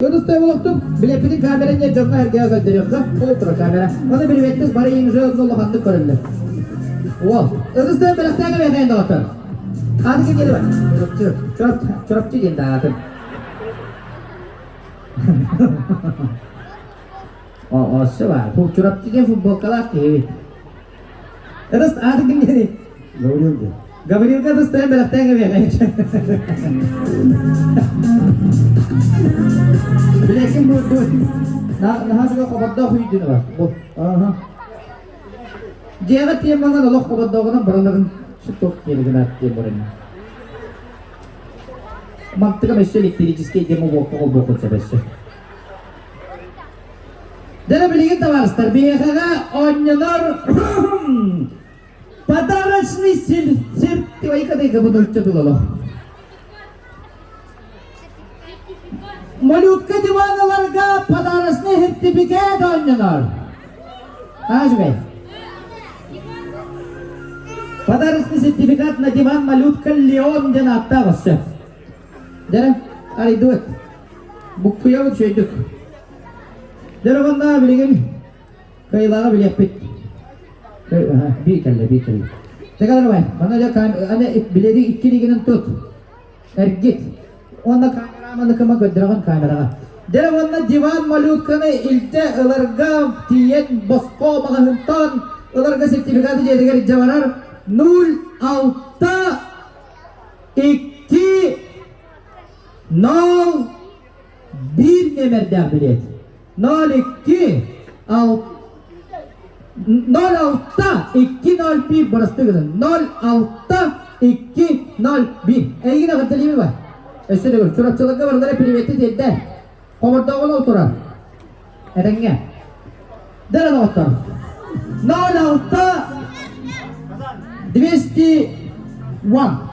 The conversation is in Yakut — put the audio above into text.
Ытыстай олохтум, билэппитин камера не дьоҥҥо эргэҕэ көрдөрүөххэ, ол тура камера. Оны билбэттис бары иҥжи онно улаханнык көрөллөр. Уол, ытыстай бэлэхтээх эбээхэйин доҕоттор. Ааты ким диэри бар? Чурапчы, Чурапчы, Чурапчы диэн да аатын. Ооссе бар, Чурапчы диэн футболкалаах киһи эбит. Ытыс ааты ким диэри? Гаврил диэн. Гаврилга ытыстайан бэлэхтээн кэбиэхэ. Билэкин бу бу наһаа суга хобордоох үйдүнү бар. Бу. Аха. Дьиэҕэ тиэманан олох хобордооҕунан бараларын суттуох диэбигин диэн баран. Мантыга өссө электрическэй демо буолка холбуоххун сөп өссө. Дьэ билигин табаарыстар биһиэхэҕэ оонньонор Подарочный сертификат бу тылало. Малютка диваналарга подарочный сертификат оонньонор. Аажбай. Подарочный сертификат на диван малютка Леон диэн ааттаах өссө. Дэрэ, арыйдыбыт. Буккуйабыт үчүгэйдик. Дэрэ уонна билигин Кыайыылааҕы билиэхпит. Биир кэллэ, биир кэллэ. Чэкэ давай, мана дьэ аны биледи икки илиигинэн тут. Эргит. Уонна камераманы кыма көрдөрөҕүн камераҕа. Дьэ уонна диван малютканы илдьэ ыларга тиийэн босхо маҕаһыынтан ыларга сертификаты дьиэтигэр илдьэ барар 0 6 2 0 1 нүөмэрдээх билиэт. 02 06 201 бырастыы гынан 06 201 эйигин эҕэрдэлиибин ба өссө төгүл Чурапчыларга барылара привети тиэрдэ хомордооҕун ол турар этэҥҥэ дара доҕоттор 06 201.